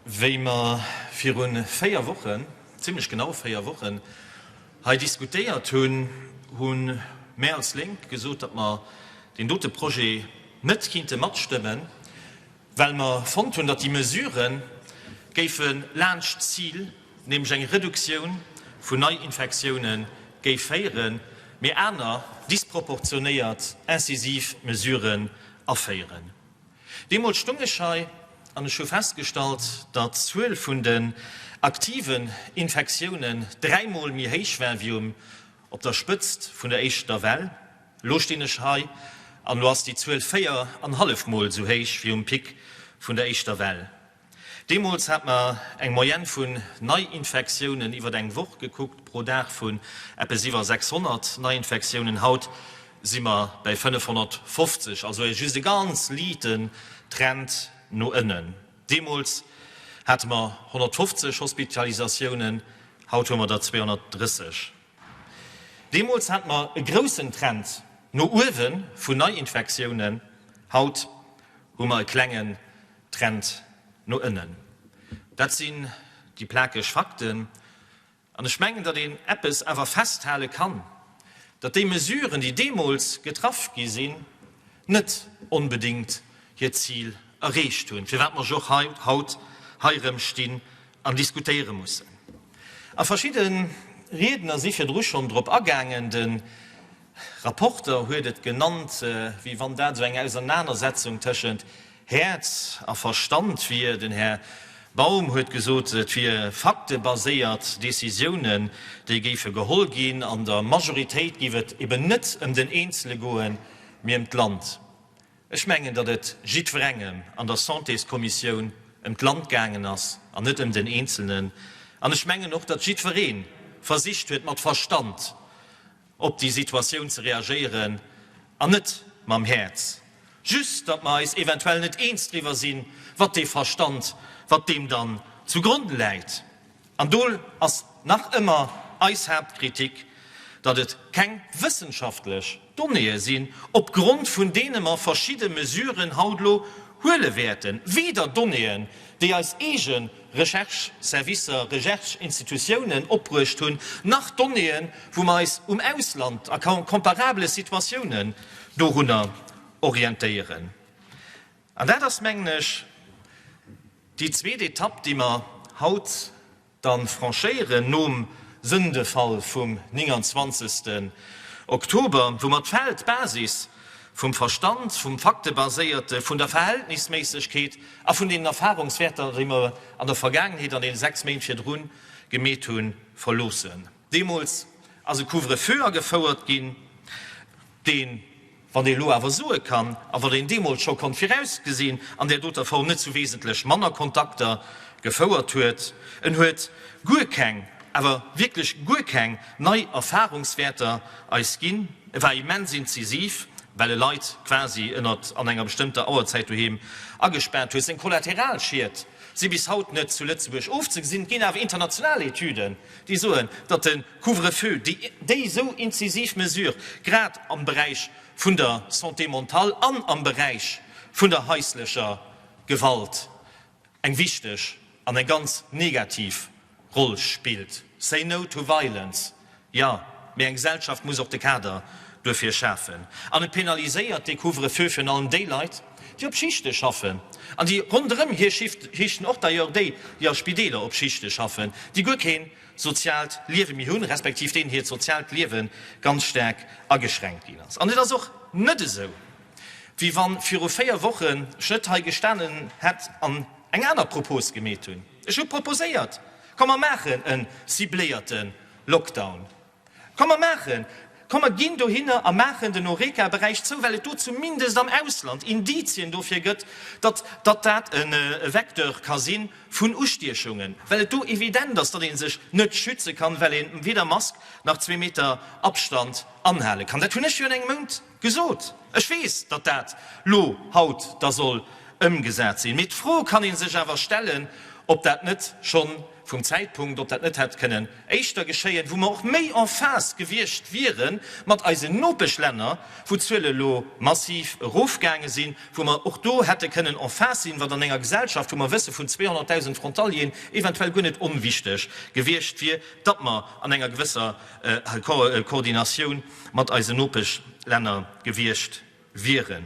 Wéi mer viru 4 Wochen, zimlech genau 4 Wochen, hei diskutéiert hunn, hu mär als Lénk gesot, datt mer deen dote Projet net kinnte matstëmmen, well mer fonnt hunn, datt déi Mesurë géife laanscht d'Zil, nämlech eng Reduktioun vun Neiinfektioune géif féieren, mee aner disproportionéiert incisiv Mesuren aféieren. Deemools stung ech hei an ech hu festgestallt, datt d'Zuel vun den aktiven Infektiounen dräimol méi héich war wéi um op der Spëtzt vun der éischter Well. Elo stinn ech hei an elo ass déi Zuel 4 an hallef mol esou héich wéi um Pic vun der éischter Well. Deemools hat mer eng Moyenne vun Neiinfektiounen iwwer eng Woch gekuckt, pro Dag vun eppes iwwer 600 Neiinfektiounen. Haut si mer bäi 550, also just e ganz liiten Trend no ënnen. Deemools hate mer 150 Hospitalisatiounen, haut hu mer der 230. Deemools hate mer e groussen Trend no uewe vun Neiinfektiounen, haut hu mer e klengen Trend no ënnen. Dat sinn déi plakeg Fakten. An ech mengen, datt een eppes awer festhale kann, datt déi Mesuren, déi deemools getraff gi sinn, net onbedéngt hiert Zil erreecht hunn, firwat mer och haut hei erëm stinn an diskutéiere mussen. A verschidde Riedner si virdru schonn drop agaangen, de Rapporter huet et genannt, wéi wann dat esou eng Ausernanersetzung tëschent Häerz a Verstand wier. Den Här Baum huet gesot, et wier faktebaséiert Décisiounen, déi géife geholl ginn. An der Majoritéit géif et eben net ëm den Eenzele goen, mee ëm d'Land. Ech mengen, datt et jiddwerengem an der Santéskommissioun ëm d'Land gaangen ass an net ëm den Eenzelnen. An ech mengen och, datt jiddweree versicht huet, mat Verstand op déi Situatioun ze reagéieren an net mam Häerz. Just, datt mer eis eventuell net eens driwwer sinn, wat dee Verstand, wat deem dann zugronn läit. An do ass nach ëmmer eis Haaptkritik, datt et keng wëssenschaftlech Donnéeë sinn, opgrond vun deene mer verschidde Mesuren haut elo huele wäerten, weder Donnéeën, déi eis eege Recherche-Servicer, Recherche-Institutiounen opbruecht hunn, nach Donnéeën, wou mer eis um Ausland a comparabele Situatiounen dorunner orientéieren. An dat ass, mengen ech, déi zweet Etapp, déi mer haut Dann franchéieren nom Sündefall vum 29. Oktober, wou mer d'Feld, d'Basis vum Verstand, vum Faktebaséierte, vun der Verhältnisméissegkeet a vun deenen Erfahrungswäerter, déi mer an der Vergaangenheet, an deene 6 Méint virdrun gemeet hunn, verloossen. Deemools ass e Couvre-feu agefouert ginn, deen, wann ee elo awer soe kann, a wann een deemools scho konnt virausgesinn, an där doter Form net zu wesentlech manner Kontakter gefouert huet. En huet guer keng, awer wierklech guer keng nei Erfahrungswäerter eis ginn. E war immens inzisiv, well e Leit quasi ënnert an enger bestëmmter Auerzäit doheem agespaart huet. Seng Kollateralschied si bis haut net zu Lëtzebuerg ofzegesinn. Et ginn awer international Etüden, déi soen, datt de Couvre-feu, déi déi esou incisiv Mesure grad am Beräich vun der Santé mentale an am Beräich vun der haislecher Gewalt eng wichteg an eng ganz negativ Roll spillt. Say no to violence, jo, mee eng Gesellschaft muss och de Kader duerfir schafen. An et penaliséiert dee Couvre-feu virun allem déi Leit, déi op Schichte schaffen an déi ronderëm hir Schichten, och d'ailleurs déi, déi a Spideeler op Schichte schaffen, déi guer keen soziaalt Liewe méi hunn, respektiv deenen hiert soziaalt Liewe ganz staark ageschränkt ginn ass. An et ass och net esou, wéi wa viru 4 Wochen ech net hei gestanen hätt an eng aner Propos gemeet hunn. Ech hu proposéiert, Komm mer maachen e cibléierte Lockdown. Komm mer maachen, komm mer ginn dohinner a maachen den Horeca-Beräich zou, well et do zumindest am Ausland Indizien dofir gëtt, datt datt dat e Vecteur ka si vun Ustiechungen, well et do evident ass, datt ee sech net schütze kann, well ee weder Mask nach zwee Meter Abstand anhale kann. Dat hunn ech virun engem Mount gesot. Ech weess, datt dat lo haut da soll. ëmgesat sinn. Mee d'Fro kann ee sech awer stellen, ob dat net schonn vum Zäitpunkt, ob dat net hätt kënnen éischter geschéien, wou mer och méi en phase gewiescht wiere mat eisen Nopeschlänner, wou d'Zuele elo massiv erofgaange sinn, wou mer och do hätte kënnen en phase sinn, wat an enger Gesellschaft, wou mer wësse vun 200.000 Frontalieren, eventuell guer net onwichteg gewiescht wier, datt mer an enger gewësser Koordinatioun mat eisen Nopeschlänner gewiescht wieren.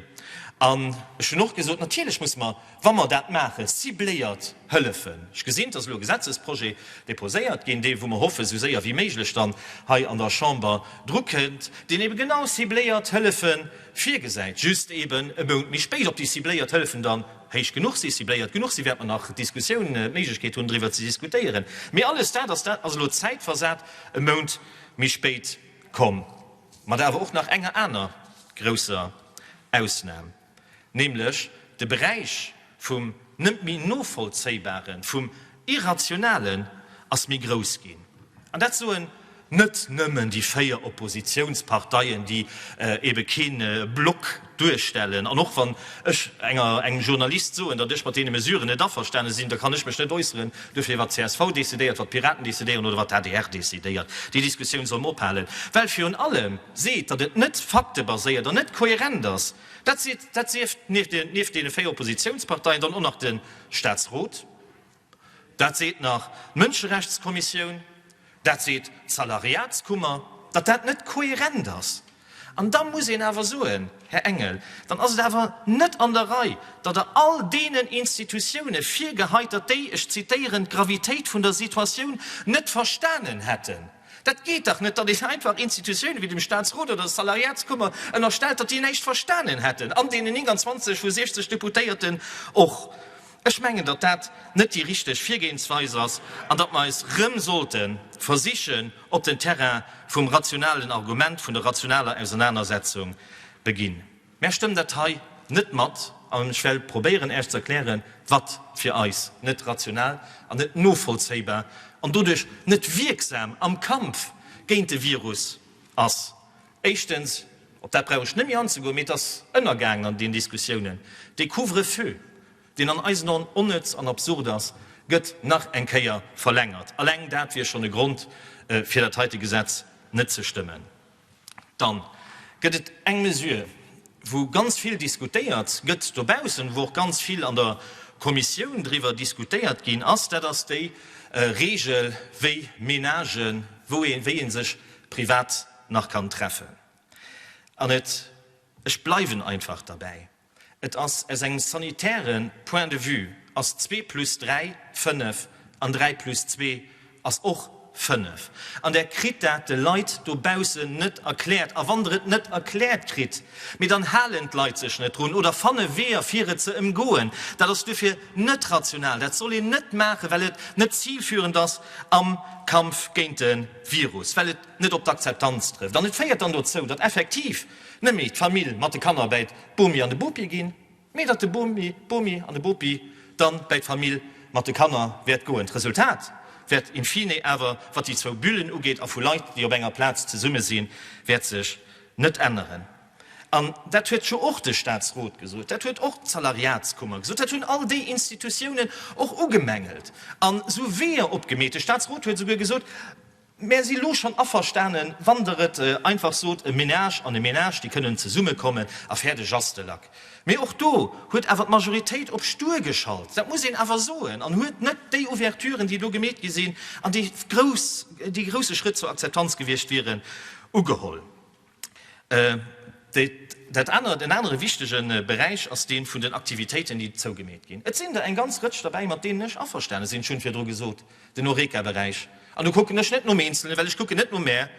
An ech hunn och gesot, natierlech musse mer, wa mer dat maachen, cibléiert hëllefen. Ech gesinn, et ass elo e Gesetzesprojet déposéiert ginn, dee wou mer hoffen, esou séier wéi méiglech dann hei an der Chamber drukënnt, deen ebe genau cibléiert Hëllefe virgesäit, just eben e Mount méi spéit. Ob déi cibléiert Hëllefen dann héich genuch sinn, cibléiert genuch sinn, wäerte mer nach d'Diskussioun, d'Méiglechkeet hunn, driwwer ze diskutéieren. Mee alles dat ass, dat ass elo zäitversat e Mount méi spéit komm. Mat awer och nach enger aner grousser Ausnam, nämlech de Beräich vum net méi Novollzéibaren, vum Irrationalen ass méi grouss ginn. An dat soen net nëmmen déi 4 Oppositionsparteien, déi ebe kee Block duerstellen. An och wann ech enger, engem Journalist soen, datt ech mat deene Mesuren net averstane sinn, da kann ech mech net äusseren dofir, wat d'CSV decidéiert, wat d'Piraten decidéieren oder wat d'ADR decidéiert. Déi Diskussioun soll mer ophalen, well virun allem seet, datt et net faktebaséiert an net kohärent ass. Dat seet, dat sief nieft, nieft deene 4 Oppositionsparteien dann och nach de Statsrot. Dat seet nach d'Mënscherechtskommissioun, dat seet d'Salariatskummer, datt dat net kohärent ass. An da muss een awer soen, Här Engel, dann ass et awer net an der Rei, datt Der all deenen Institutioune virgeheit, datt déi, ech zitéieren, d'Gravitéit vun der Situatioun net verstanen hätten. Dat geet dach net, datt een einfach Institutioune wéi dem Staatsrot oder der Salariatskummer ënnerstellt, datt déi näischt verstanen hätten, an deenen 29 vu 60 Deputéierten och. Ech mengen, datt dat net déi richteg Virgehensweis ass an datt mer eis rëm sollte versichen, op den Terrain vum rationalen Argument, vun der rationaler Ausernanersetzung beginn. Mär stëmmen dat hei net mat an ech well probéieren, Äech ze erklären, wat fir eis net rational an net novollzéibar an doduerch net wierksam am Kampf géint de Virus ass. Éischtens, op dat brauch ech net méi anzegoen, mee et ass ënnergaangen an den Diskussiounen, dee Couvre-feu, deen an eisen Aen onnëtz an absurd ass, gëtt nach eng Kéier verlängert. Alleng dat wier schonn e Grond, fir dat heite Gesetz net ze stëmmen. Dann gëtt et eng Mesure, wou ganz vill diskutéiert gëtt dobaussen, wou och ganz vill an der Kommissioun driwwer diskutéiert ginn ass, dat ass déi Regel, wéi Ménagen, wou ee, wéi ee sech privat nach kann treffen. An et, ech bleiwen einfach derbäi, et ass aus engem sanitäre Point de vue ass zwee plus dräi fënnef an dräi plus zwee ass och fënnef. An Der kritt dat de Leit dobaussen net erkläert. A wann Der et net erkläert kritt, mee dann halen d'Leit sech net drun oder fanne Weeër fir et ze ëmgoen. Dat ass duerfir net rational. Dat soll een net maachen, well et net zilführend ass am Kampf géint de Virus, well et net op d'Akzeptanz trëfft. An et féiert dann dozou, datt effektiv net méi d'Famill mat de Kanner bäi d'Bomi an de Bopi ginn, mee datt de Bomi, d'Bomi an de Bopi dann bäi d'Famill mat de Kanner wäert goen. D'Resultat wäert in fine awer, wat déi zwou Bullen ugeet a vu Leit, déi op enger Plaz zesumme sinn, wäert sech net änneren. An dat huet jo och de Statsrot gesot, dat huet och d'Salariatskummer gesot, dat hunn all déi Institutiounen och ugemängelt an esou Weeër opgemeet. De Statsrot huet esouguer gesot, Mär si lo schonn averstanen, wann Der et einfach sot, e Ménage an e Ménage, déi kënnen zesummekommen a fäerdeg ass de Lack. Mee och do huet awer d'Majoritéit op stur geschalt, dat muss een awer soen, an huet net déi Ouverturen, déi do gemeet gi sinn an déi grouss, déi grousse Schrëtt zur Akzeptanz gewiescht wieren, ugeholl. Dat anert, en anere wichtege Beräich ass dee vun den Aktivitéiten, déi zougemeet ginn. Et sinn der eng ganz Rëtsch derbäi, mat deenen ech averstane sinn. Ech hunn virdru gesot, den Horeca-Beräich. An do kucken ech net nom Eenzelen, well ech kucken net no mär.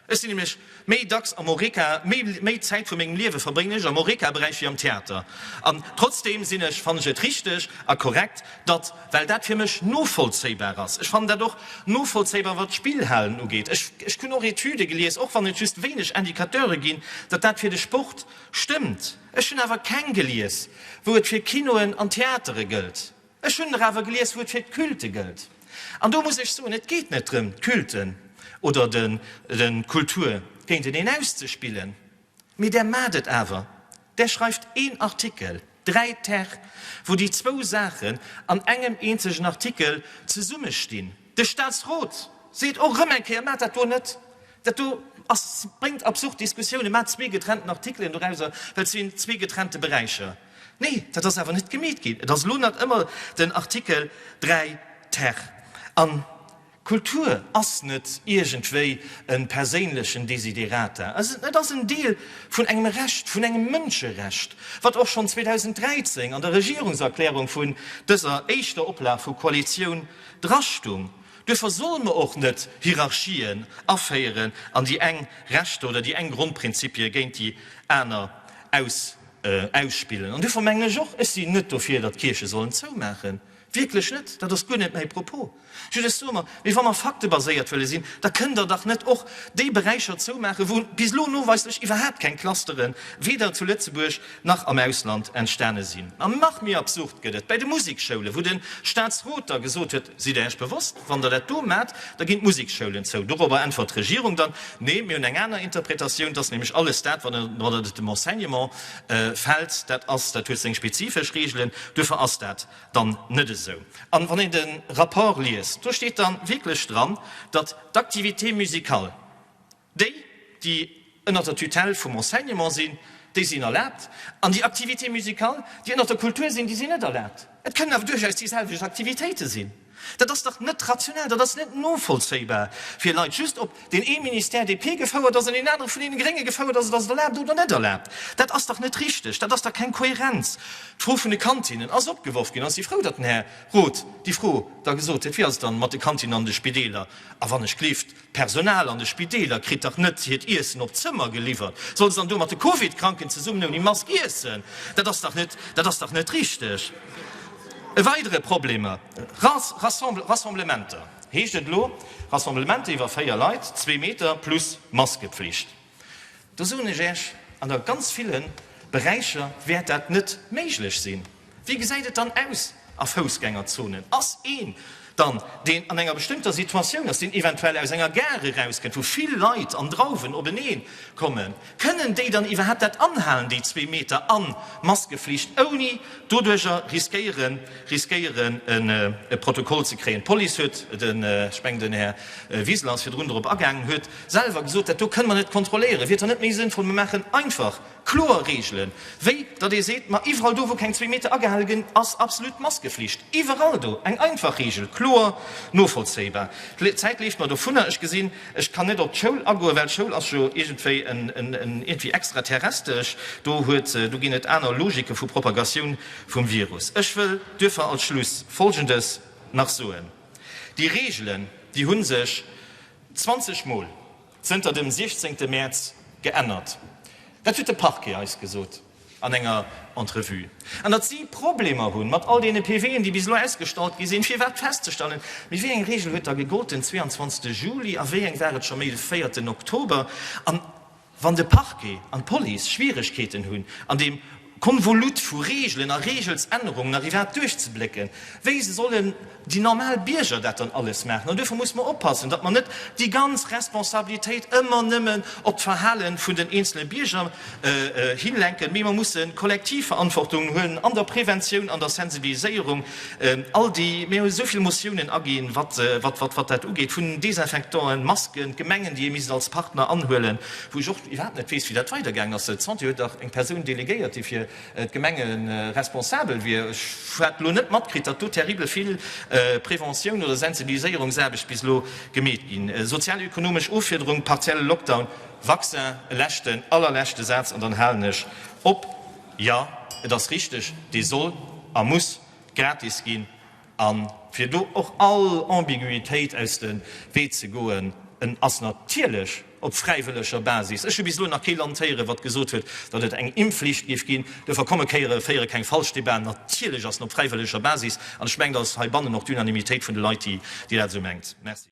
Ech sinn nämlech méi dacks am Horeca, méi, méi Zäit vu mengem Liewe verbréngen ech am Horeca-Beräich wéi am Theater. An trotzdeem sinn ech, fannen ech et richteg a korrekt, datt, well dat fir mech novollzéibar ass, ech fannen dat och novollzéibar wat d'Spillhalen ugeet, ech, ech hunn och Etüde gelies, och wann et just wéineg Indicateure ginn, datt dat fir de Sport stëmmt. Ech hunn awer keng gelies, wou et fir Kinoen an Theatere gëllt. Ech hunn der awer gelies, wou et fir d'Culte gëllt. An do muss ech soen, et geet net drëm, d'Culten oder den, den, d'Kultur géinteneen auszespillen, mee Der maacht et awer, Der schreift een Artikel. 3 ter, wou déi zwou Saachen an engem eenzegen Artikel zesummestinn. De Statsrot seet och erëm eng Kéier, Maacht dat do net, dat do ass, bréngt absurd Diskussiounen, maacht zwee getrennten Artikelen dorauser, well et sinn zwee getrennte Beräicher. Nee, dat ass awer net gemeet ginn. Et ass elo nach ëmmer den Artikel 3 ter. An Kultur ass net iergendwéi e perséinlechen Desiderata, et ass en Deel vun engem Recht, vun engem Mënscherecht, wat och schonn 2013 an der Regierungserklärung vun dëser éischter Oplag vu Koalitioun drastung. Duerfir solle mer och net Hierarchien aféieren an déi eng Rechter oder déi eng Grondprinzipie géint déi aner ausspillen. An duerfir mengen ech och, ech sinn net dofir, datt d'Kierche sollen zoumaachen. Wierklech net, dat ass guer net mäi Propos. Just ech soe mer, mee wa mer faktebaséiert wëlle sinn, da kënnt Der dach net och déi Beräicher zoumaachen, wou bis elo noweislech iwwerhaapt keng Clusteren, weder zu Lëtzebuerg nach am Ausland, entstane sinn. An nach méi absurd gëtt et bäi de Musekschoulen, wou de Staatsrot da gesot huet, Sidd Der Iech bewosst, wann Der dat do maacht, da ginn d'Musekschoulen zou. Dorobber äntwert d'Regierung dann, Nee, mir hunn eng aner Interpretatioun, et ass nämlech alles dat, wat ënnert dem Enseignement fält, dat ass, dat huet seng spezifesch Reegelen, duerfir ass dat dann net esou. An wann een de Rapport liest, do steet dann wierklech dran, datt d'Activités musicales, déi, déi ënnert der Tutelle vum Enseignement sinn, déi sinn erlaabt, an déi Activités musicales, déi ënnert der Kultur sinn, déi sinn net erlaabt. Et kënnen awer duerchaus déi selwecht Aktivitéite sinn. Dat ass dach net rationell, dat ass net novollzéibar fir Leit, just ob deen ee Ministère DP gefouert ass an deen anere vun deene Grénge gefouert ass, et ass et erlaabt oder net erlaabt. Dat ass dach net richteg, dat ass dach keng Kohärenz. D'Fro vun de Kantinnen ass opgeworf ginn. An ech si frou, datt den Här Roth déi Fro da gesot huet, Wéi ass et dann mat de Kantinnen an de Spideeler? A wann ech gleeft, D'Personal an de Spideeler kritt dach net hiert Iessen op d'Zëmmer geliwwert. Soll se dann do mat de Covid-Kranken zesummen ouni Mask iessen? Dat ass dach net, dat ass dach net richteg. E weidere Problemer, Rassemblementer heescht et elo, Rassemblementer iwwer 4 Leit, zwee Meter plus Maskepflicht. Do soen ech Iech, an a ganz ville Beräicher wäert dat net méiglech sinn. Wéi gesäit et dann aus a Foussgängerzonen? Ass een dann, deen an enger bestëmmter Situatioun ass, deen eventuell aus enger Gare erauskënnt, wou vill Leit an Drauwen openee kommen, kënnen déi dann iwwerhaapt dat anhalen, déi zwee Meter an Maskeflicht, ouni doduercher riskéieren, riskéieren e Protokoll ze kréien? D'Police huet, den, ech mengen den Här Wiseler ass virdrun dorop agaangen, huet selwer gesot, dat do kënne mer net kontrolléieren. Wier et dann net méi sënnvoll, mer maachen einfach kloer Reegelen, wéi datt ee seet, ma iwwerall do, wou keng zwee Meter agehale ginn, ass absolut Maskeflicht. Iwwerall do eng einfach Reegel, kloer novollzéibar. D'Zäit leeft mer dovunner. Ech gesinn, ech kann net op d'Schoul agoen, well d'Schoul ass jo iergendwéi en, iergendwéi extraterrestesch. Do huet, do ginn et aner Logike vu Propagatioun vum Virus. Ech wëll duerfir als Schluss Folgendes nach soen, Déi Reegelen, déi hu sech 20 Mol zënter dem 16 Mäerz geännert. Dat huet de Parquet eis gesot an enger Entrevue. An datt si Problemer hunn mat all deene PVen, déi bis elo ausgestallt gi sinn, firwat festzestellen. Mee wéi eng Reegel huet da gegollt den 22 Juli a wéi eng war et scho méi de 4 Oktober? An Wann de Parquet an d'Police Schwieregkeeten hunn, an deem Konvolut vu Reegelen a Reegelsännerungen nach iwwerhaapt duerchzeblécken, wéi sollen déi normal Bierger dat dann alles maachen? An duerfir muss mer oppassen, datt mer net déi ganz Responsabilitéit ëmmer nëmmen op d'Verhale vun den eenzele Bierger hinlenken, mee mer musse kollektiv Verantwortung huelen an der Preventioun, an der Sensibiliséierung. All déi, mir hu esou vill Motiounen aginn, wat, wat, wat, wat dat ugeet, vun Desinfectanten, Masken, d'Gemengen, déi ee misst als Partner anhuelen, wou ech och iwwerhaapt net weess, wéi dat weidergaangen ass. D'Santé huet dach eng Persoun delegéiert, déi fir d'Gemenge responsabel wier. Ech hat elo net matkritt, datt do terribel vill Preventioun oder Sensibiliséierungsaarbecht bis elo gemeet ginn. Sozialökonomesch Offiederung, partielle Lockdown, Vaccin, e leschten, allerleschte Saz an dann halen ech op. Jo, et ass richteg, dee soll a muss gratis ginn. A fir do och all Ambiguïtéit aus de Wee ze goen, en ass natierlech op fräiwëlleger Basis. Ech hu bis elo nach kee Land héieren, wat gesot huet, datt et eng Impfflicht géif ginn. Duerfir komme kéiere féiere keng falsch Debaten. Natierlech ass en op fräiwëlleger Basis. An ech mengen, dat ass heibannen och d'Unanimitéit vun de Leit, déi dat esou mengt. Merci.